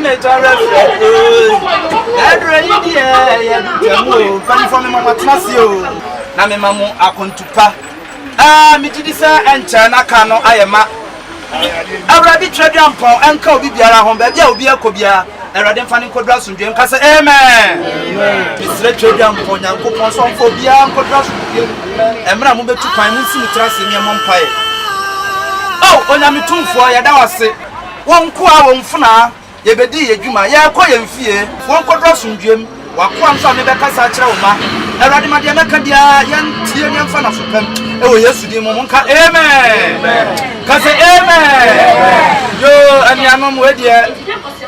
Metɔ werɛ firi aduro yi deɛ ɛyɛ dutwa mu o. Mpanimfoɔ mema mo atena ase o. Na mema mo akwantu pa. Ɛɛ megye di sɛ ɛnkyɛ na kaa no ayɛ ma. Awurade Tweaduampɔn ɛnka obi biara ho baabi a obi ɛkɔ biara Awurade mfa no nkɔduru asomdwoeɛ nka sɛ amen. Mesrɛ Tweaduampɔn Nyankopɔn sɛ ɔmfa obiara nkɔduru asomdwoeɛ mu. Ɛmmerɛ a mobɛtu kwan monsi mo tiri ase ne ɛmmɔ mpaeɛ. O Onyame Tumfoɔ yɛda wo ase. Wo nkoa, wo mfenaa, yɛbɛdii yɛn dwuma, yɛrekɔ yɛn fie, wɔnkɔduru asomdwoeɛ mu. W'akoa nso a mebɛkasa akyerɛ wo mma. Awurade ma deɛ mɛka biara yɛntie ne yɛmfa no aso pam wɔ Yesu din mu. Monka amen. Ka sɛ amen. Yoo anuanom wei deɛ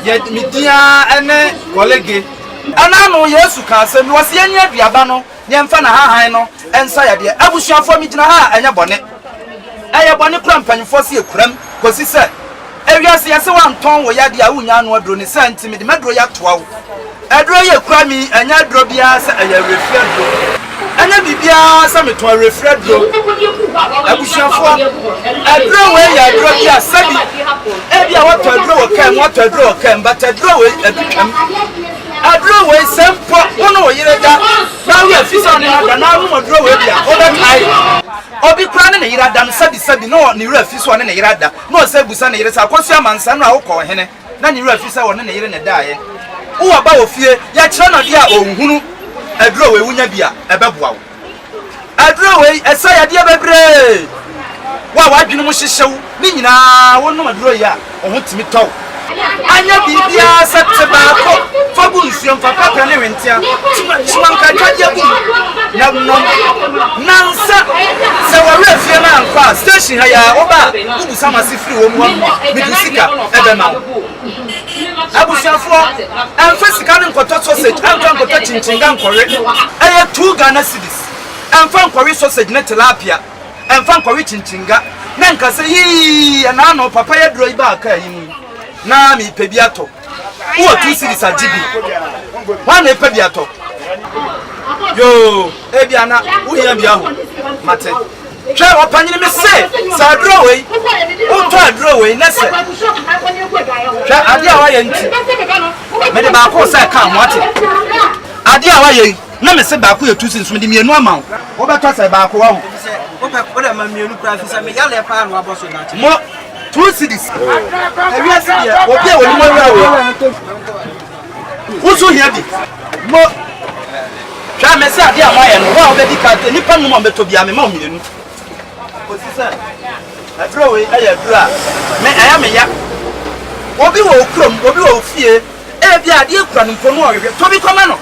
yɛ me din ara ne kɔlege. Ɛna ano Yesu ka asɛm bi, ɔse yɛnni aduaba no na yɛmfa n'ahahan no nsa yadeɛ. Abusuafoɔ megyina ha a ɛnyɛ bɔne. Ɛyɛ bɔne koraa mpanyimfoɔ se yɛkuram kɔsi sɛ ewiase yɛse woantɔn wo yadeɛ a wonnya ano aduro ne saa nti mede m'aduro yi atoa wo. Aduro yi ekura me yi ɛnyɛ aduro biara sɛ ɛyɛ awerɛfiri aduro. Ɛnyɛ biribiara sɛ metɔn awerɛfiri aduro. Abusuafoɔ, aduro wei yɛ aduro bi a sɛbi ebia woatɔ aduro wɔ kaa mu, woatɔ aduro wɔ kaa mu but aduro wei adutwam. Aduro wei sɛ mpo wo ne wo yere da na wo werɛ fi sɛ wo ne no ada na wonom aduro wei bi a wobɛkae. Obi koraa ne ne yere ada no sɛbisɛbi na ne werɛ afi sɛ ɔne ne yere ada na ɔsan bisa ne yere sɛ Akosua Amansan no a wokɔ ɔhene na ne werɛ afi sɛ ɔne ne yere na ɛdaeɛ. Wowɔ ba wɔ fie, yɛkyerɛ no adeɛ a ɔnhunu. Aduro wei wonya bi a, ɛbɛboa wo. Aduro wei ɛsa yadeɛ bebree. Wo a w'adwene mu hyehye wo ne nyinaa wonom aduro yi a, wo ho tumi tɔ wo. Anyɛ biribiara sɛ te baako fa gu nsuom, fa pɛprɛ ne hwentea kyima nkatwadeɛ gu mu na nom. Nansa sɛ wɔwerɛ fie no ankɔ a, station ha yi ara woba a, wobusa m'ase firi wɔn hɔ nom a, mede wo sika bɛma wo. Abusuafoɔ, ɛmfa sika no nkɔtɔ sausage, ɛmfa nkɔtɔ kyinkyinnga nkɔwe. Ɛyɛ two Ghana cedis. Ɛmfa nkɔwe sausage ne tilapia. Ɛmfa nkɔwe kyinkyinnga na nka sɛ yii ɛna ano papa yi aduro yi baa kaa yi mu yi na mepɛ bi atɔ. Wowɔ 2 cedis a gye bi. Hwan na ɛpɛ bi atɔ? Yoo, ebia na wohia bi aho. Mate. Hwɛ ɔpanyini me se sɛ aduro wei wotɔ aduro wei na sɛ hwɛ adeɛ a wayɛ nti mede baako sɛ ka ho ate adeɛ a wayɛ yi Na me se baako yɛ 2 cedis nso mede mmienu ama wo. Wobɛtɔ sɛ baako wahu. Mo 2 cedis. Ewiase deɛ obi a onim awura wei. Wo nso hia bi. Mo hwɛ me se adeɛ a moayɛ no wo a wobɛdi ka nnipa nnum a wɔbɛtɔ biara mema wo mmienu. Kɔsi sɛ aduro wei ɛyɛ aduro a me ɛyɛ me ya. Obi wɔ wo kurom, obi wɔ wo fie, ebi a adeɛ kura no mpo no ɔhwehwɛ tɔ bi kɔma no.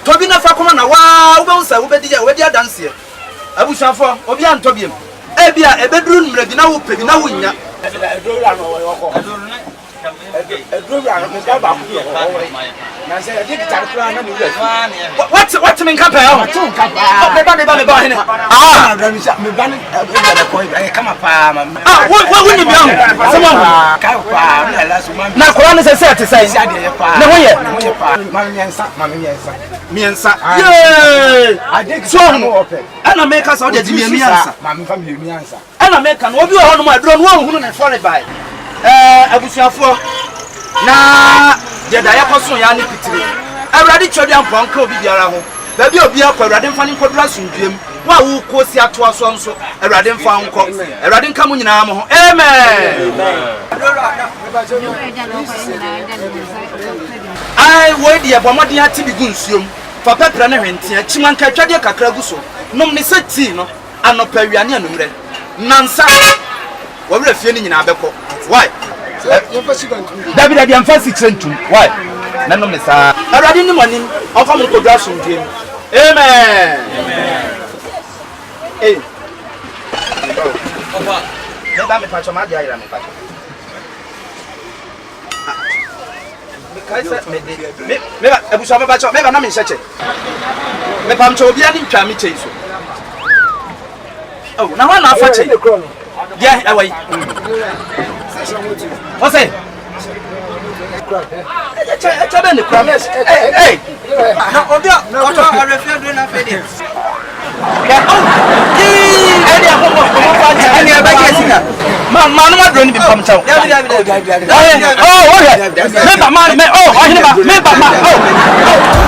Tɔ bi na fa kɔma na wo ara wobɛhu sɛ wobɛdi yɛ, wobɛdi adanseɛ. Abusuafoɔ, obiara ntɔ biom. Ebia ɛbɛduru mmerɛ bi na wopɛ bi na wonnya. Wate, wate me nka pɛɛ ɔho. Meba, meba, meba ɔhene. Ah. Ah, wo, wo, wonim bi ɔho. Asɛm ɔho. Na akwadaa no sɛ sɛ ɛte sɛn? Ne ho yɛ? Mmiɛnsa. Yee! So ɔho. Ɛna meka sɛ wode agye mmienu ansa. Ɛna meka no, obi wɔ hɔnom a aduro no wɔnhunu ne fɔre bae. Ɛɛ abusuafoɔ, na deɛ da yɛkɔso yɛ ne pitire. Awurade Tweaduampɔn nka obi biara ho. Baabi a obiara kɔ, Awurade mfa no nkɔduru asomdwoeɛ mu. Wo a wokɔ si atoa soɔ nso, Awurade mfa wo nkɔ. Awurade nka mo nyinaa mo ho. Amen. Ae, woi deɛ bɔ mmɔden ate bi gu nsuo mu, fa pɛprɛ ne hwenteaa, kyim anka atwadeɛ kakra gu so, nom ne sɛ tii no anɔpa, awia ne anwummerɛ. Nnansa, wɔ werɛ fie no nyinaa bɛkɔ. Wai? Dabi, dabi, ɛmfa asikyire ntum. Wai? Mɛnom ne saa. Awurade nni mo anim, ɔmfa mo nkɔduru asomdwoeɛ mu. Amen. Ei. Meba, mepakyɛ, m'adeɛ ayera, mepakyɛ. Mekae sɛ mede me meba abusua meba kyɛw meba na menhyɛ kyɛ. Mepam kyɛw obiara ne ntwa me kyɛ yi so. Oh, na hɔ na afa kyɛ yi. Deɛ ɛwɔ yi. Ɔsɛ. Ɛkyɛ ɛkyɛ bɛ ne kura mɛ. Ɛy ɛy. Na obi a ɔtɔ awerɛfie aduro na afei deɛ. Hwɛ oh yii ɛne ɛho bɔ ɔmo fa nkyɛn ɛne ɛbɛgye sika. Ma ma no ma duro no bi mpam kyɛw. Dabi dabi dabi. Ɔyɛ oh wohwɛ. Meba, meba, ma, oh, oh.